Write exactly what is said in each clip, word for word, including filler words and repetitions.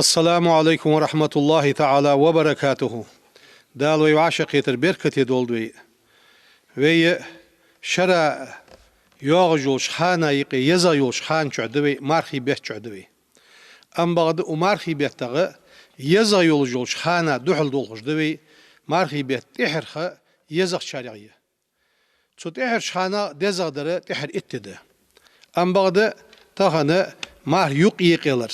السلام عليكم ورحمة الله تعالى وبركاته. Дала вай вӀашагӀкхетар беркате долда вай. Вай шера йоагӀаш йолча хана юкъе езагӀа йолча хана чухь да вай, мархий бетта чухь да вай. Ам бакъда укх мархий беттагӀа езагӀа йолаш йолча хана духьал долхаш да вай, мархий бетта тӀехьархой езагӀчарех я. Цу тӀехьарча хана дезагӀа дар тӀехьара итт ди да. Ам бакъда тахан марха юкъ екъаялар.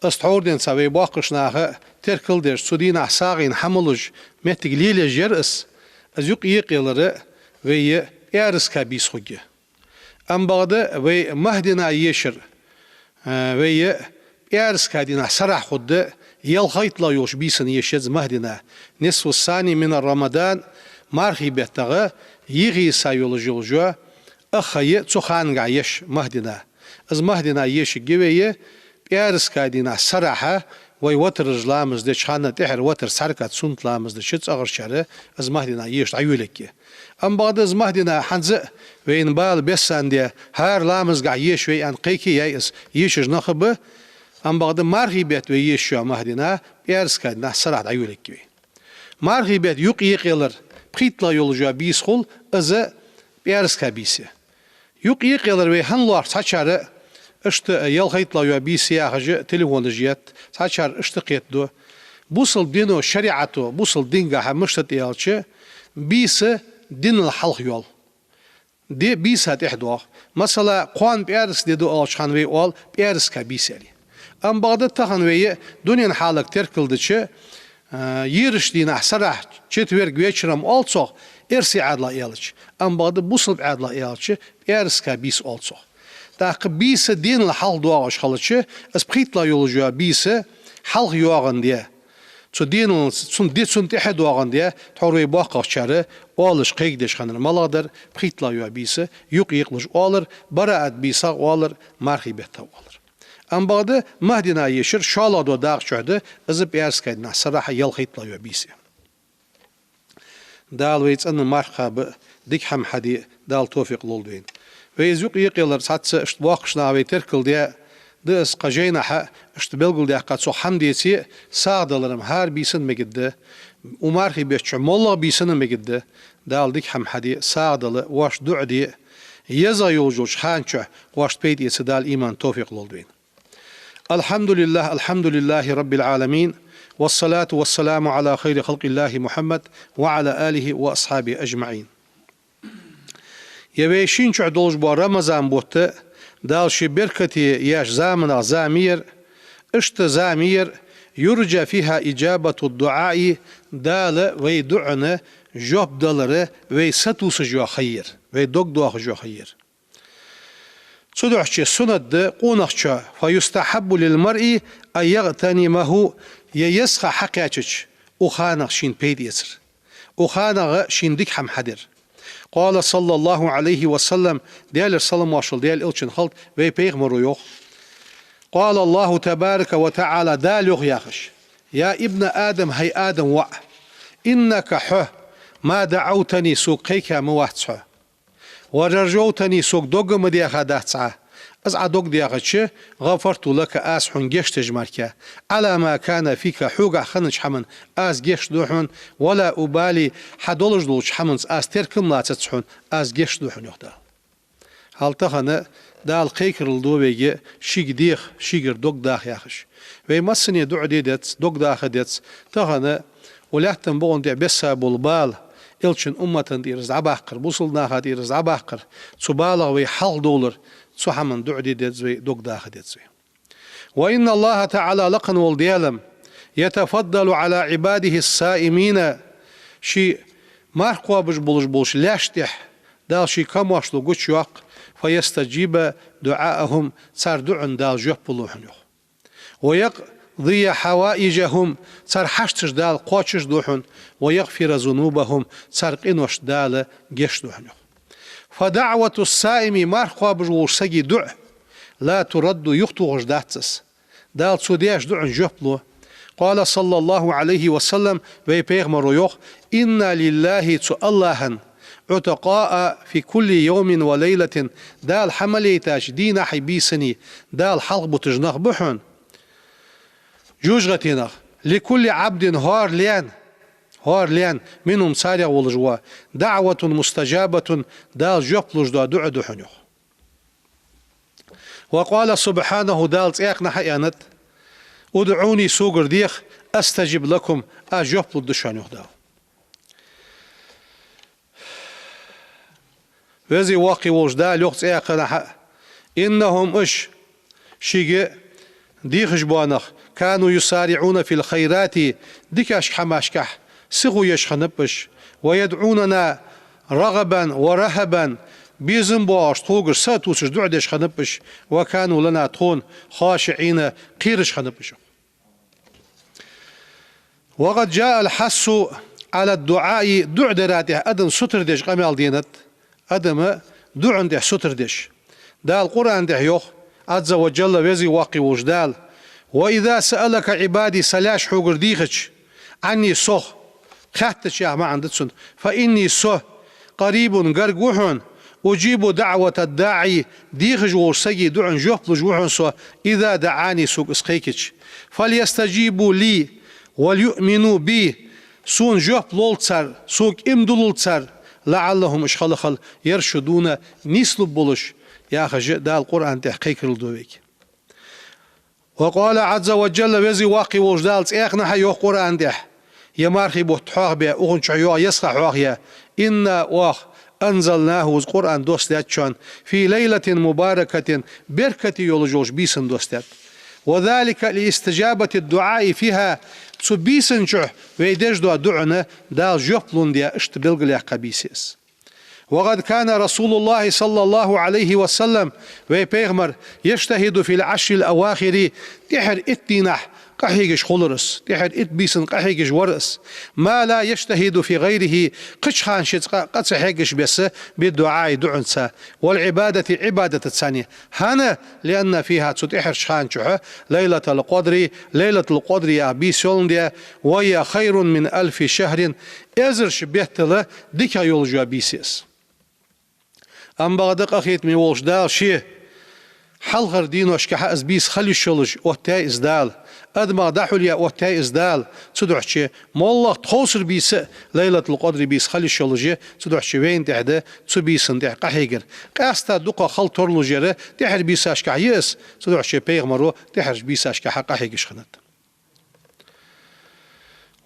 Аз тхьовра денз вай боккхийча наха теркал деш, цу дийнахьа сагӀийна хӀама луш, моттиг лелаеш яр аз, аз юкъ екъаялар вай пӀаьраска бийса хургья. Ам бакъда вай Махдина ешар, а, вай пӀаьраска дийнахьа сарахьа хургда, ялхайттлагӀа йолча бийсан еш я из Махдина. نصف الثاني من رمضان, мархий беттагӀа йихийса йолаш йола ах ха я цу ханагахьа еш Махдина. Из Махдина ешаргья вай пӀаьраска дийнахьа сарахьа, вай ватараш ламаз деча хана тӀехьара ватар цхьа ракаӀат суннат ламаз дича цӀагӀарчар из Махдина еша дӀайолаергья. Ам бакъда из Махдина хӀанз а вайна бала бессандаь, хӀара ламазгахьа еша вай аьнна кхайка яьй из, ешаш нах а ба. Ам бакъда мархий бетта вай ешаш йола Махдина пӀаьраска дийнахьа сарахьа дӀайолаергья вай. Мархий бетта юкъ екъаялар пхийттлагӀа йолаш йола бийса хул, из пӀаьраска бийса я. Юкъ екъаялар вай хӀана лоархӀ цхьачар, иштта ялхайттлагӀа йола бийса я яхаш телефонаш етт, цхьачар иштта кхетаду. Бусалба дино, шариӀато, бусалба дингахьа мишта да аьлча, бийса динал хьалха йоал. Ди бийса тӀехьа доагӀа. Масала, кхоана пӀаьраска ди да аьлча хана вай оал пӀаьраска бийса аьле. Ам бакъда тахан вай дунен хьалага теркал дича, а, ерача дийнахьа сарахьа, четверг вечером оал цох, эрсий Ӏаьдала аьлча. Ам бакъда бусалба Ӏаьдала аьлча, пӀаьраска бийса оал цох. ТӀаккха бийса денал хьалха доагӀаш хилча, из пхийттлагӀа йолаш йола бийса хьалха йоагӀандаь, цу денал, цун ди цунна тӀехьа доагӀандаь, тхьовра вай боккхагӀчар оалаш кхайкадеш хиннар малагӀа дар, пхийттлагӀа йола бийса юкъ екъалуш оалар, бараат бийсагӀа оалар, мархий беттагӀа оалар. Ам бакъда Махдина ешар шоллагӀа дола дакъа чухь да, из пӀаьраска дийнахьа сарахьа ялхайттлагӀа йола бийса я. Дала вай цӀена марха кхаба, дика хӀама хьаде Дала товфикъ лолда вайна. Вай из юкъ екъаялар цхьацца иштта боккхийча наха вай теркал даь да, аз кхы жайнашка иштта белгалдаьккха, цох хӀама деце, сагӀа далар-м хӀара бийсан мегаш да, укх мархий бетта чухь моллагӀа бийсан а мегаш да. Дала дика хӀама хьаде, сагӀа дала, вайна дуӀа де, езагӀа йолаш йолча хана чухь вайна пайда эца Дала иман, товфикъ лолда вайна. الحمد لله، الحمد لله رب العالمين، والصلاة والسلام على خير خلق الله محمد وعلى آله وأصحابه أجمعين. Ер вай шийна чухь долаш бола Рамазан бутт Дала ший беркате еш заманах зама яр, иштта зама яр, يرجى فيها إجابة الدعاء, Дала вай дуӀан жоп далар вай сатувсаш йола ха яр, вай дог доахаш йола ха яр. Цудухьа суннат да къонахчоа, فيستحب للمرء أن يغتنمه, ер еза ха хьакхаьчача, укх ханах шийна пайда эцар, укх ханагӀа шийна дика хӀама хьадар. قال صلى الله عليه وسلم, Даьлера салам-моаршал Даьла Элчанна хилда, вай пайхамаро йоах: قال الله تبارك وتعالى, Дала йоах яхаш: يا ابن آدم, хӀай Адама воӀ, إنك, хьо, ما دعوتني, сога кхайка ма вац хьо. ورجوتني, сога дог а ма даьха дац Ӏа. Аз Ӏа дог даьхача, غفرت لك, аз хьона гешт деш мара, على ما كان فيك, хьогахьа хиннача хӀаман аз гешт ду хьона, ولا أبالي, хьа долаш долча хӀаманца аз теркам лацац хьона, аз гешт ду хьона, йоах Дала. ХӀаьта тахан Дала кхайкарал ду вайга шийга деха, шийгара дог даха яхаш. Вай массане дуӀа де деза, дог даха деза. Тахан укх лаьттан букъа тӀа бесса бола бала, Элчан уммата тӀера из дӀабаккхар, бусалба наха тӀера из дӀабаккхар, цу балах вай хьалхадовлар, цу хӀаман дуӀа де деза вай, дог даха деза вай. وإن الله تعالى, лакха вола Даьла-м, يتفضل على عباده الصائمين, ший марха кхоабаш болаш болча лаьшта тӀа Дала ший камоаршал гучайоаккх, فيستجيب دعاءهم, цар дуӀан Дала жоп лу хьона, йоах. ويقضي حوائجهم, цар хьашташ Дала кхоачашду хьона, ويغفر ذنوبهم, цар къинош Дала гешт ду хьона, йоах. فدعوة الصائم, марха кхоабаш волча сага дуӀа, لا ترد, юхатохаш дац из. Дала цо деш дуӀан жоп лу. قال صلى الله عليه وسلم, вай пайхамаро йоах: إن لله, цу АллахӀан, عتقاء في كل يوم وليلة, Дала хьа ма лейтача дийнахьеи бийсанеи Дала хьалхабуташ нах ба хьона. жожагӀатенах, لكل عبد хӀара лен, хӀара лен, منهم царех волаш ва, دعوة مستجابة Дала жоп луш дола дуӀа да хьона, йоах. وقال سبحانه Дала цӀаькханахьа аьннад: ادعوني согара деха, أستجب لكم аз жоп лургда шоана, йоах Дала. Веза-воккха волаш Дала йоах цӀаькханахьа: إنهم уж, шийга дехаш бола нах, كانوا يسارعون في الخيرات дикача хӀамашкахь сихо еш хиннаб уж, ويدعوننا رغبا ورهبا безам боацаш тхогара са а тувсаш дуӀа деш хиннаб уж, وكانوا لنا тхона خاشعين кхераш хиннаб уж. وقد جاء الحث على الدعاء дуӀа дара тӀехь адам сутара деш къамаьл денад, адам дуӀан тӀехь сутара деш. Дала Къуръан тӀехь йоах, عز وجل Веза-воккха волаш Дала: وإذا سألك عبادي са лаьш хьогара дийхача, عني сох, кхеттача яха маӀан да цун, فإني со, قريب гарга ва хьона, أجيب دعوة الداعي дехаш волча сага дуӀан жоп луш ва хьона со, إذا دعاني сога из кхайкача. فليستجيبوا لي وليؤمنوا بي сона жоп лолда цар, сога иман диллалда цар, لعلهم уж хала хила, يرشدون нийслургболаш, яхаш Дала Къуръан тӀехь кхайкарал ду вайга. وقال عز وجل Веза-воккха волаш Дала цӀаькханахьа йоах Къуръан тӀехь, е мархий бутт хьоахабаь, укхун чу йоагӀа еза ха хьоахаяь: إنا оаха أنزلناه из Къуръан доссадаьд шоана في ليلة مباركة беркате йолаш йолча бийсан доссадаьд. وذلك لاستجابة الدعاء فيها цу бийсан чухь вай деш дола дуӀан Дала жоп лундаь иштта белгалъяьккха бийса я из. وقد كان رسول الله صلى الله عليه وسلم вай пайхамар يجتهد في العشر الأواخر тӀехьара итт дийнахь къахьегаш хулар из, тӀехьара итт бийсан къахьегаш вар из, ما لا يجتهد في غيره кхыча хана ший цкъа къа ца хьегаш беса, بالدعاء дуӀанца, والعبادة Ӏибадатаца. ХӀана? لأن فيها цу тӀехьарча хана чухь ليلة القدر Лайлатул-Къадр яха бийса йоландаь, وهي خير من ألف شهر эзарча беттал дикагӀа йолаш йола бийса я из. Амма бакъда къахетаме волча Дала ший хьалхарча дийношкахьа из бийса хила йиш йолаш оттаяьй из Дала. Адамах дӀахьулъяь оттаяьй из Дала. Цудухьа моллагӀа тховсара бийса а Лайлатул-Къадр бийса хила йиш йолаш я, цудухьа вайна тӀехь да цу бийсан тӀехь къахьегар. Къаьстта дукха хила тарлуш яр тӀехьарча бийсашкахь я из, цудухьа пайхамаро тӀехьарча бийсашкахьа къахьегаш хиннад.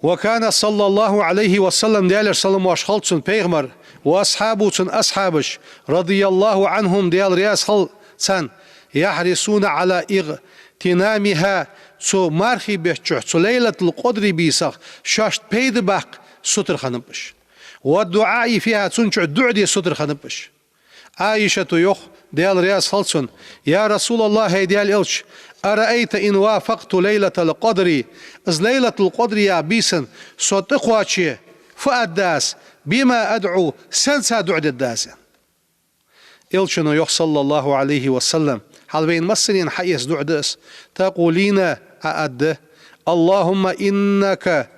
وكان صلى الله عليه وسلم Даьлера салам-моаршал хилда цунна пайхамар, وأصحابه цун асхьабаш, رضي الله عنهم Даьла раьза хилва царна, يحرصون على اغتنامها цу мархий бетта чухь, цу Лайлатул-Къадр бийсах шоашта пайда баккха сутара хиннаб уж. والدعاء فيها цун чухь дуӀа де сутара хиннаб уж. Ӏайшата йоах, Даьла раьза хилва цунна: يا رسول الله хӀай Даьла элча, أرأيت إن وافقت ليلة القدر из Лайлатул-Къадр яха бийсан со тӀакхоаче, фу аргда аз, بما أدعو сенца дуӀа дергда аз? Элчано йоах, صلى الله عليه وسلم, хьал вайна массанена хьаэца дуӀа да из, تقولين Ӏа аргда: اللهم إنك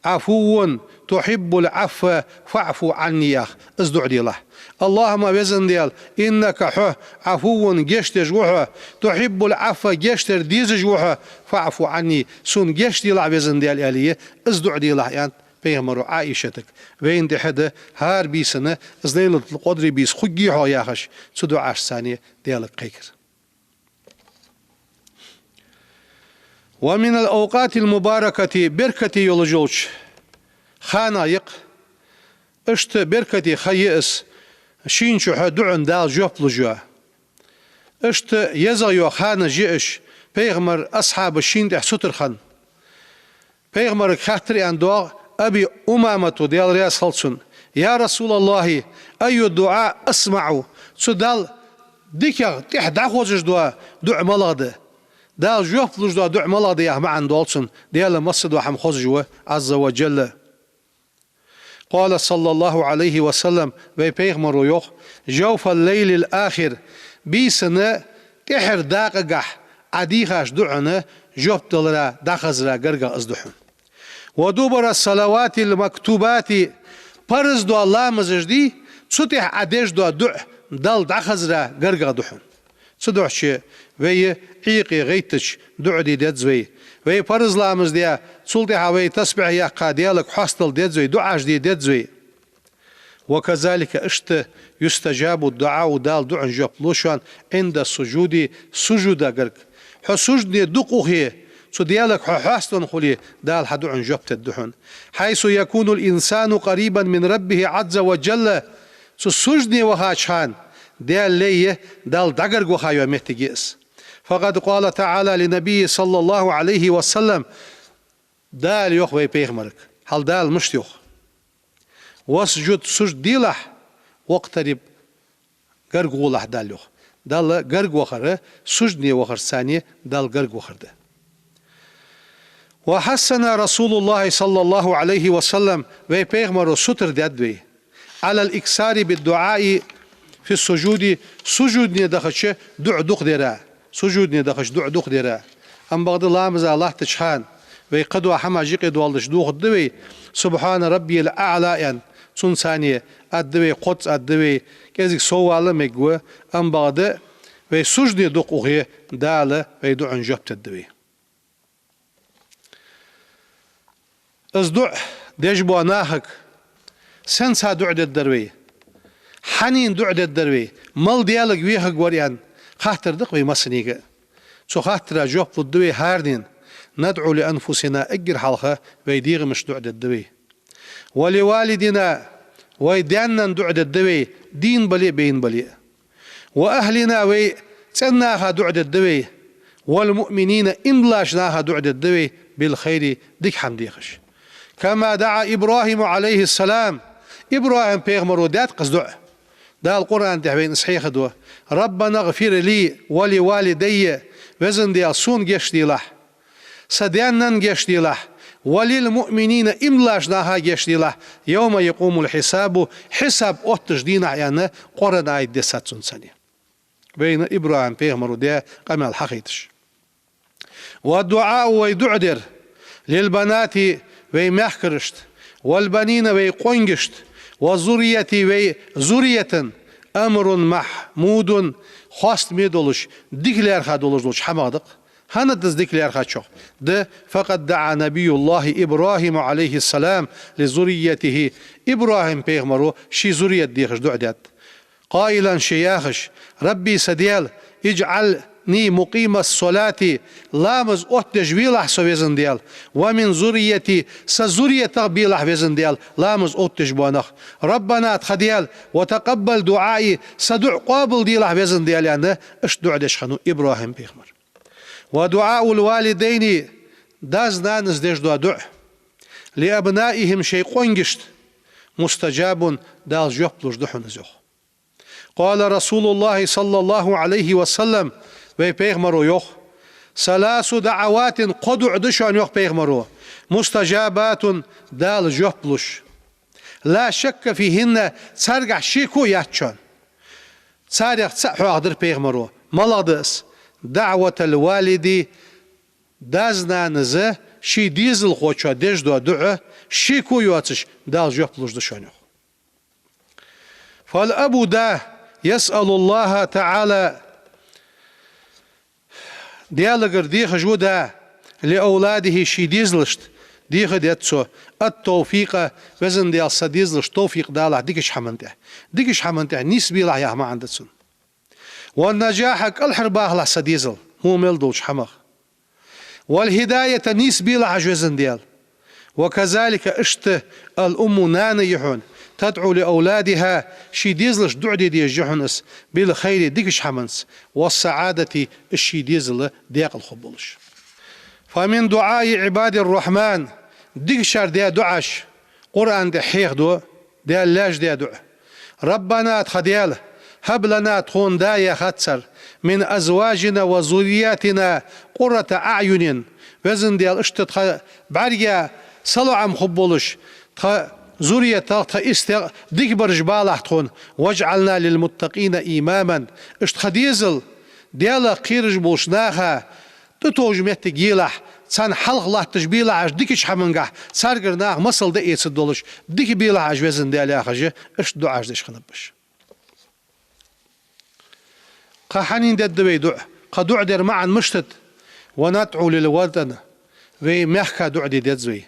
عفو تحب العفو فاعف عني яха, из дуӀа делахь. اللهم Веза Даьла, إنك хьо, عفو гешдеш ва хьо, تحب العفو гешдар дезаш ва хьо, فاعف عني сона гешт делахь, Веза Даьла, аьле, из дуӀа делахь, аьннад пайхамаро Ӏайшатага. Вайна тӀехь да хӀара бийсан из Лайлатул-Къадр бийса хургья-хьогӀ яхаш, цу дуӀашца Даьлага кхайкар. ومن الأوقات المباركة беркате йолаш йолча ханех я-кх. Иштта беркате ха я из, шийна чухь дуӀанна Дала жоп луш йола. Иштта езагӀа йола ханаш я уж, пайхамара асхьабаша шийна тӀехь сутара хинна. Пайхамарага хаьттар аьнна доагӀа Аби Умамата, Даьла раьза хилва цунна: يا رسول الله أي الدعاء أسمع цу Далла дикагӀа тӀехь дӀахозаш дола дуӀа малагӀа да? Дала жоп луш дола дуӀа малагӀа да яха маӀан доагӀа цунна, Даьла массадола хӀама хозаш ва, عز وجل. قال صلى الله عليه وسلم вай пайхамаро йоах: جوف الليل الآخر бийсан тӀехьарча дакъагахь Ӏа дийхача дуӀанна жоп далара, дӀахазара гаргагӀа из да хьона. ودبر الصلوات المكتوبات парз дола ламазаш дий, цу тӀехь Ӏа деш дола дуӀа Далла дӀахазара гаргагӀа да хьона. Цудухьа вай Ӏуйкъе гӀайттача дуӀа де деза вай. Вай парз ламаз де, цул тӀехьа вай тасбихь яьккха, Даьлага хьастал деза вай, дуӀаш де деза вай. وكذلك, иштта, يستجاب الدعاء, Дала дуӀан жоп лу шоана, عند السجود, сужуда гарга. Хьо суждане дукха ухе, цу Даьлага хьо хьаставаь хуле, Дала хьа дуӀан жоп дергда хьона. حيث يكون الإنسان قريبا من ربه عز وجل, цу суждане вахача хана, Даьла лай, Далла дӀагарга ваха йола моттиг я из. فقد قال تعالى لنبيه صلى الله عليه وسلم, Дала йоах вай пайхамарга, хьал Дала мишта йоах: واسجد, сужда делахь, واقترب, гарга гӀолахь, Дала йоах. Далла гарга вахар, суждане вахарца цхьана Далла гарга вахар да. وحثنا رسول الله صلى الله عليه وسلم, вай пайхамаро сутара даьд вай, على الإكثار بالدعاء في السجود, сужудане дахача дуӀа дукха дара. Сужудане дахача дуӀа дукха дара. Амма бакъда ламаза латтача хана вай кхыдола хӀамаш юкъе доаладеш дохаргда вай, سبحان ربي الأعلى аьнна, цунца цхьана аргда вай, кхозза аргда вай, кӀезига соввала мегаргва, амма бакъда вай суждане дукха ухе, Дала вай дуӀан жоп дергда вай. Из дуӀа деш бола нахага сенца дуӀа дергдар вай? Хьанна дуӀа дергдар вай? Мала Даьлага вехаргвар аьнна хаттар да-кх вай массанега а. Цу хаттара жоп лургда вай хӀаране: ندعو لأنفسنا, эггара хьалха вай дегӀамашта дуӀа дергда вай. ولوالدينا, вай даь-наьна дуӀа дергда вай, дийна бале а, бейна бале а. وأهلنا, вай цӀен наха дуӀа дергда вай. والمؤمنين, иман долча наха дуӀа дергда вай, بالخير, дика хӀама дехаш. كما دعا إبراهيم عليه السلام, ИбрахӀим пайхамаро даьд-кх из дуӀа. Дала Къуръан тӀа вайна из хьехаду: ربنا اغفر لي ولوالدي, Веза Даьла, сона гешт делахь, са даь-наьна гешт делахь, وللمؤمنين, иман долча наха гешт делахь, يوم يقوم الحساب, хьисаб оттача дийнахьа, аьнна, Къуръан аят дессад цунца цхьана. Вайна ИбрахӀим пайхамаро даь къамаьл хьахайташ. والدعاء, вай дуӀа дар, للبنات, вай мехкарашта, والبنين, вай къонгашта, والذرية, вай зурриятан, أمر محمود, хоастаме долаш, дика лаьрхӀа долаш долча хӀамах да-кх. ХӀана да из дика лаьрхӀачох? Да, فقد دعا نبي الله إبراهيم عليه السلام لذريته, ИбрахӀим пайхамаро ший зуррият дехаш дуӀа даьд. قائلا, ше яхаш: رب, са Даьла, اجعلني مقيم الصلاة, ламаз оттадеш велахь со, Веза Даьла, ومن ذريتي, са зурриятах белахь, Веза Даьла, ламаз оттадеш бола нах. ربنا, тха Даьла, وتقبل دعائي, са дуӀа къоабалделахь, Веза Даьла, аьнна, иштта дуӀа деш хиннав ИбрахӀим пайхамар. ودعاء الوالدين, дас-нанас деш дола дуӀа, لأبنائهم, шоай къонгашта, مستجاب, Дала жоп луш да хьона из, йоах. قال رسول الله صلى الله عليه وسلم, вай пайхамаро йоах: ثلاث دعوات, кхо дуӀа да шоана, йоах пайхамаро, مستجابات, Дала жоп луш, لا شك فيهن, царгахь шеко яц шоана. Царех цаӀ хьоахадир пайхамаро. МалагӀа да из? دعوة الوالد, дас-нанас ший дезалхочоа деш дола дуӀа, шеко йоацаш, Дала жоп луш да шоана, йоах. فالأب, да, يسأل الله تعالى, Даьлагара дехаш ва да, لأولاده, ший дезалашта деха деза цо, التوفيق, Веза Даьла, са дезалашта тавфикъ далахь дикача хӀаман тӀа. Дикача хӀаман тӀа нийсбелахь яха маӀан да цун. والنجاح, кӀалхарбахалахь са дезал во мел долча хӀамах. والهداية, нийсбелахь уж, Веза Даьла. وكذلك, иштта, الأم, нана я хьона, تدعو لأولادها, ший дезалашта дуӀа де дезаш я хьона из, بالخير, дикача хӀаманца, والسعادة, из ший дезал даькъала хургболаш. فمن دعاء عباد الرحمن, дикачар даь дуӀаш Къуръан тӀа хьехаду, Даьла лаьш даь дуӀа. ربنا, тха Даьла, هب لنا, тхона да, яхад цар, من أزواجنا وذرياتنا قرة أعين, Веза Даьла, иштта тха бӀарга салоӀам хургболаш, тха зурриятах, тха истех дика бараш балахь тхона, واجعلنا للمتقين إماما, иштта тха дезал Даьлах кхераш болча наха тӀатовжа моттиг елахь, царна хьалха латташ белахь уж дикача хӀамангахь, царгара наха масал дӀаэцаргдолаш, дика белахь уж, Веза Даьла, яхаш, иштта дуӀаш деш хиннаб уж. Кхы хьанна дергда вай дуӀа? Кхы дуӀа дара маӀан мишта да? وندعو للوطن, Вай мехка дуӀа де деза вай.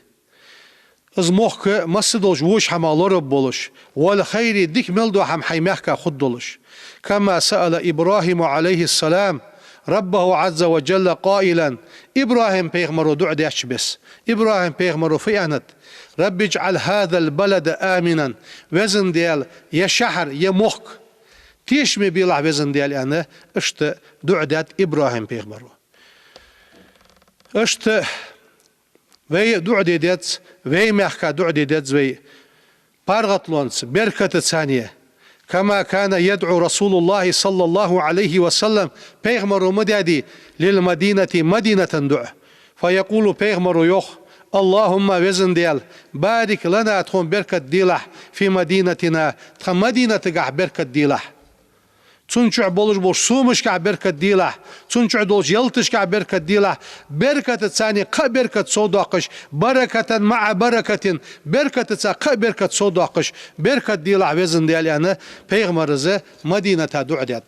Из мохк массадолча воча хӀамах лораб болаш, والخير, дика мел дола хӀама хьай мехка хургдолаш. كما سأل إبراهيم عليه السلام ربه عز وجل قائلا, ИбрахӀим пайхамаро дуӀа деча беса. ИбрахӀим пайхамаро фу аьннад: رب اجعل هذا البلد آمنا, Везан Даьла, ер шахьар, ер мохк тешаме белахь, Везан Даьла, аьнна, иштта дуӀа даьд ИбрахӀим пайхамаро. Иштта вай дуӀа де деза, вай мехка дуӀа де деза вай паргӀатонца, беркатаца, цхьана. كما كان يدعو رسول الله صلى الله عليه وسلم, пайхамаро ма даьдий, للمدينة, Мадината дуӀа. فيقول, пайхамаро йоах: اللهم, Везан Даьла, بارك لنا, тхона беркат делахь, في مدينتنا, тха Мадинатагахь беркат делахь. Цун чу болаш болча сомашкахь беркат делахь, цун чу долча ялаташкахь беркат делахь, беркатаца, цхьана кхы а беркат совдоаккхаш, بركة مع بركة, беркатаца кхы а беркат совдоаккхаш, беркат делахь, Везан Даьла, аьнна, пайхамаро из Мадината дуӀа даьд.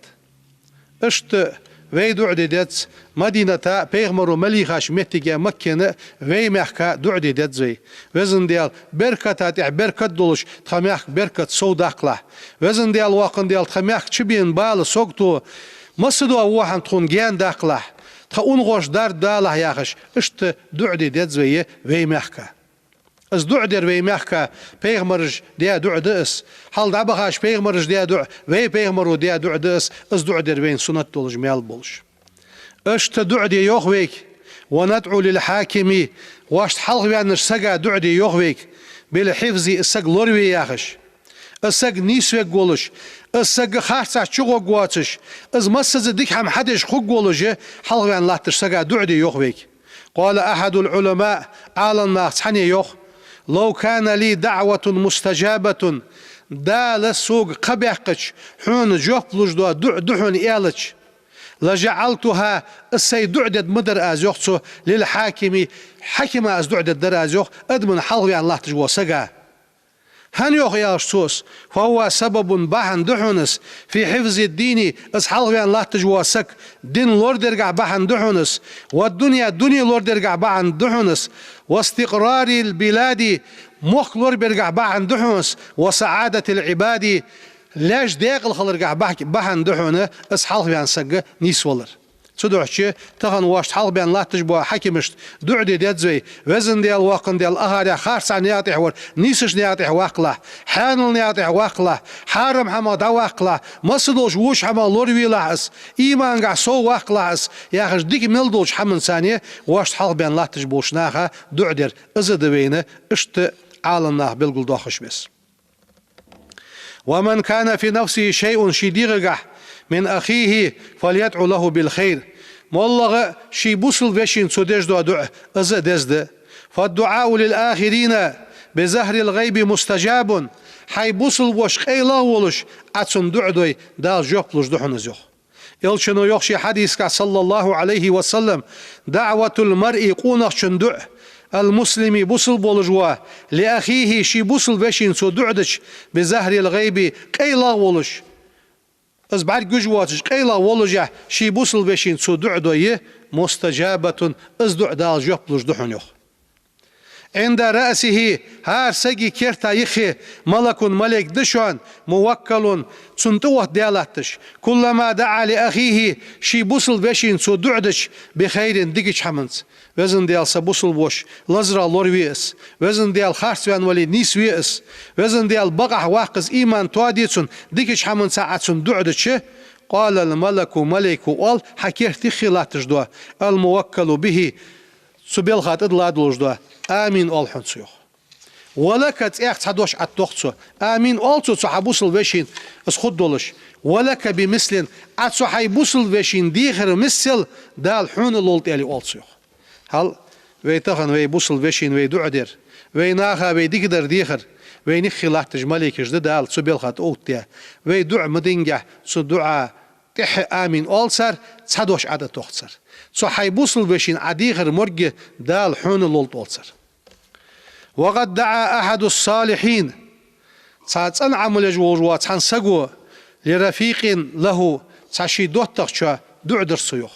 Иштта вай дуӀа де деза, Мадината, пайхамаро мел йийхача моттиге, Маккана, вай мехка дуӀа де деза вай. Везан Даьла, берката тӀехь беркат долаш, тха мехка беркат совдаккхалахь. Везан Даьла, воккха Даьла, тха мехка чубена бала, сагото, массадола во хӀама тхона гаьнадаккхалахь, тха унахошта дарба далахь, яхаш, иштта дуӀа де деза вай вай мехка. Из дуӀа дер вай мехка пайхамараша даь дуӀа да из. Хьалха дӀабахача пайхамараша даь дуӀа, вай пайхамаро даь дуӀа да из. Из дуӀа дер вайна суннат долаш, маьл болаш. Иштта дуӀа де йоах вайга: وندعو للحاكم, вешта хьалхаваьннача сага дуӀа де йоах вайга, بالحفظ, из саг лораве яхаш. Из саг нийсвергволаш, из саг харцахьа чугӀоргвоацаш, из массаза дика хӀама хьадеш хургволаш, хьалхаваьнна латтача сага дуӀа де йоах вайга. قال أحد العلماء, Ӏаламнаха цхьанне йоах: لو كان لي دعوة مستجابة, Дала сога кхаъ баьккхача, хьона жоп луш дола дуӀа да хьона аьлча, لجعلتها, из сай дуӀа дергма дар аз, йоах цо, للحاكم, хьакима из дуӀа дергдар аз, йоах, адамашта хьалхаваьнна латташ волча сага. ХӀана йоах аьлча цо из: فهو سبب, бахьан да хьона из, في حفظ الدين, из хьалхаваьнна латташ вола саг дин лорадергахь бахьан да хьона из, والدنيا, дуне лорадергахь бахьан да хьона из, واستقرار البلاد, мохк лорабергахь бахьан да хьона из, وسعادة العباد, лаьш даькъала хиларгахь бахь-, бахьан да хьона из хьалхаваьнна саг нийсвалар. Цудухьа тахан вешта хьалхаваьнна латташ болча хьакимашта дуӀа де деза вай: Везан Даьла, воккха Даьла, акхарехьа харцахьа наькъа тӀа вар нийсача наькъа тӀа ваккхалахь, хьанал наькъа тӀа ваккхалахь, хьарам хӀамах дӀаваккхалахь, массадолча воча хӀамах лоравелахь из, имангахь совваккхалахь из, яхаш, дика мел долча хӀаманца вешта хьалхаваьнна латташ болча наха дуӀа дер. Из да вайна иштта Ӏаламнаха белгалдоахаш беса. ومن كان في نفسه شيء, ший дегӀагахь, من أخيه فليدع له بالخير, моллагӀа ший бусалба вешийна цо деш дола дуӀа, из а деза да. فالدعاء للآخرين بظهر الغيب مستجاب, хьай бусалба воша къайлагӀа волаш Ӏа цунна дуӀа дой, Дала жоп луш да хьона из, йоах. Элчано йоах ший хьадисагахь, صلى الله عليه وسلم: دعوة المرء, къонахчун дуӀа, المسلم, бусалба волаш вола, لأخيه, ший бусалба вешийна цо дуӀа дича, بظهر الغيب, къайлагӀа волаш, из бӀаргагуш воацаш, къайлагӀа воллашехь, ший бусалба вешийна цо дуӀа дой, مستجابة, из дуӀа Дала жоп луш да хьона, йоах. عند رأسه, хӀара сага керта юххе, ملك, малайк да шоана, موكل, цунна тӀаоттадаь латташ, كلما دعا لأخيه, ший бусалба вешийна цо дуӀа дича, بخير, дикача хӀаманца. Везан Даьла, са бусалба воша лазарах лораве из. Везан Даьла, харцваьнна вале, нийсве из. Везан Даьла, бакъахьа ваккха из, иман тоаде цунна, дикача хӀаманца Ӏа цунна дуӀа дича, قال الملك, малайко оал, хьа керта юххе латташ дола, الموكل به, цу балха тӀадилла долаш дола: آمين, оал хьона цо, йоах. ولك, цӀаьхха цхьа дош Ӏа тох цо. آمين, оал цо, цу хьа бусалба вешийна из хургдолаш. ولك بمثل, Ӏа цу хьай бусалба вешийна дийхар миссел Дала хьона лолда, аьле, оал цо, йоах. Хьал, вай тахан вай бусалба вешийна вай дуӀа дер, вай наха вай дикадар дехар, вайна юххе латташ малайкаш да Дала цу балха тӀаоттадаь. Вай дуӀа ма динге, цу дуӀа тӀехьа آمين оал цар, цхьа дош Ӏа тӀатох цар. Цу хьай бусалба вешийна Ӏа дийхар морг Дала хьона лолда, оал цар. وقد دعا أحد الصالحين, цхьа цӀена Ӏамал еш волаш вола цхьан саго, لرفيق له, цхьа ший доттагӀчоа дуӀа дир цо, йоах.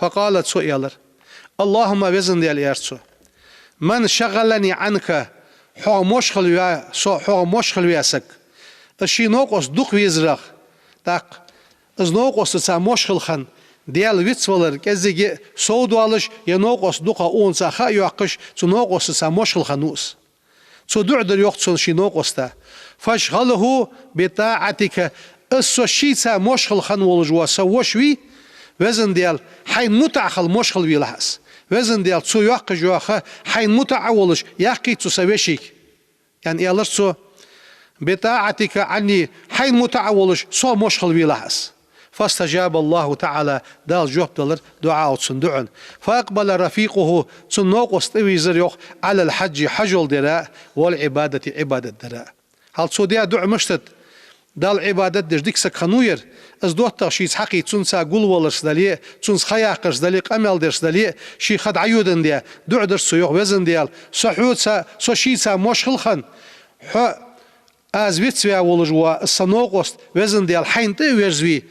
فقال, цо аьлар: اللهم, Везан Даьла, аьлар цо, من شغلني عنك, хьох мошхал ве, со хьох мошхал ве саг. Из ший новкъост дукха везарах, тӀаккха из новкъостаца мошхал хинна, Даьла вицвалар кӀезига а совдоалаш, е новкъост дукха укхунца ха а йоаккхаш, цу новкъостаца мошхал хинна ва из. Цо дуӀа дир йоах цунна ший новкъоста: فاشغله بطاعتك, из со шийца мошхал хинна волаш вола са воша вий, Везан Даьла, хьайна мутӀахьа хила мошхал велахь из. Везан Даьла, цо йоаккхаш йола ха хьайна мутӀахьа волаш яккхийта цу са вешийга, аьнна, аьлар цо. بطاعتك عني, хьайна мутӀахьа волаш сох мошхал велахь из. فاستجاب الله تعالى, Дала жоп делар дуӀаъу, цун дуӀан. فأقبل رفيقه, цун новкъост тӀавийрзар йоах, على الحج, хьажол дара, والعبادة, Ӏибадат дара. Хьал цо даь дуӀа мишта да? Далла Ӏибадат деш дика саг хиннав ер. Из доттагӀа шийца хьакхийтта, цунца гулваларца дале а, цунца ха яккхарца дале а, къамаьл дерца дале а, ший ха дӀайоадандаь, дуӀа дир цо йоах: Везан Даьла, со хьоца, со шийца мошхал хинна, хьо аз вицваь волаш вола са новкъост, Везан Даьла, хьайна тӀа а верзавий,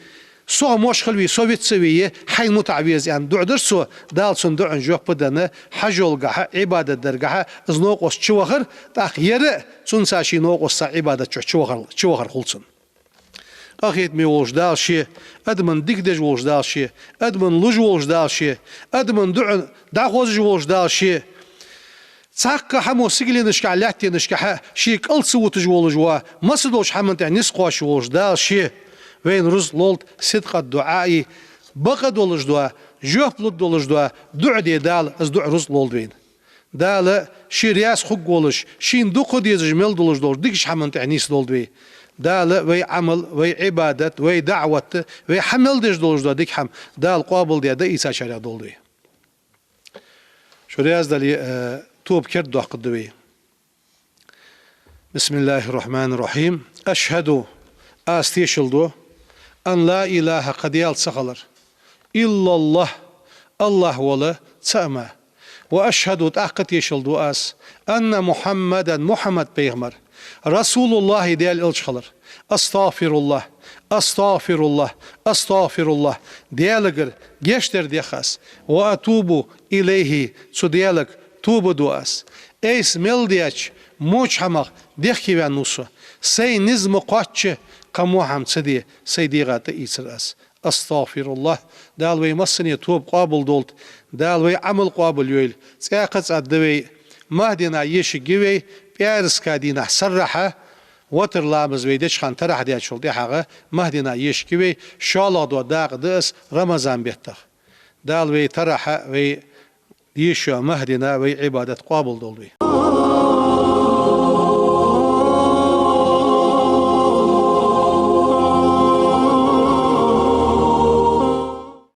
сох мошхал вий, со вицвий, хьайна мутӀахьа веза, аьнна, дуӀа дир цо. Дала цун дуӀан жоп а денна, хьажолгахьа, Ӏибадат даргахьа из новкъост чувахар, тӀаккха ер а цунца ший новкъостаца Ӏибадат чу чувахар, чувахар хул цунна. Къахетаме волаш Дала ше, адаман дика деш волаш Дала ше, адаман луш волаш Дала ше, адаман дуӀа дӀахозаш волаш Дала ше, цхьаккха хӀамо сигаленашкахьа, лаьттанашкахьа ший кӀал ца вуташ волаш вола, масса долча хӀаман тӀа низ кхоачаш волаш Дала ше вайна рузкъа лолда صدق الدعاء, бакъ долаш дола, жоп лургдолаш дола дуӀа де Дала, из дуӀа рузкъа лолда вайна. Дала ше раьза хургволаш, шийна дукха дезаш мел долаш долча дикача хӀаман тӀа нийсдолда вай. Дала вай Ӏамал, вай Ӏибадат, вай даӀват, вай хьа мел деш долаш дола дика хӀама Дала къоабалдаь дӀаийцачарех долда вай. Шо раьза дале, э, тоба кердадоаккхаргда вай. بسم الله الرحمن الرحيم. أشهد, аз тешал ду, أن لا إله, кхы Даьла ца хилар, إلا الله, АллахӀ вола цаӀ мара. وأشهد, тӀаккха тешал ду аз, أن محمدا, Мухьаммад пайхамар, رسول الله, Даьла элча хилар. أستغفر الله، أستغفر الله، أستغفر الله. Даьлагара гешт дар дех аз. وأتوب إليه, цу Даьлага тоба ду аз. Айса мел даьча воча хӀамах дехкеваьнна ва со. Сай низ ма кхоачча, кхы во хӀама ца де, сай дегӀа тӀаийцар аз. أستغفر الله. Дала вай массане тоба къоабалдолда. Дала вай Ӏамал къоабалйойла. ЦӀаькха а цӀа да вай. Махдина ешаргья вай, пӀаьраска дийнахьа саррахьа, ватар ламаз вай деча хана тарахь даьчул тӀехьагӀа Махдина ешаргья вай, шоллагӀа дола дакъа да из Рамазан беттах. Дала вай тарахьа, вай дешача Махдина вай Ӏибадат къоабалдолда вай.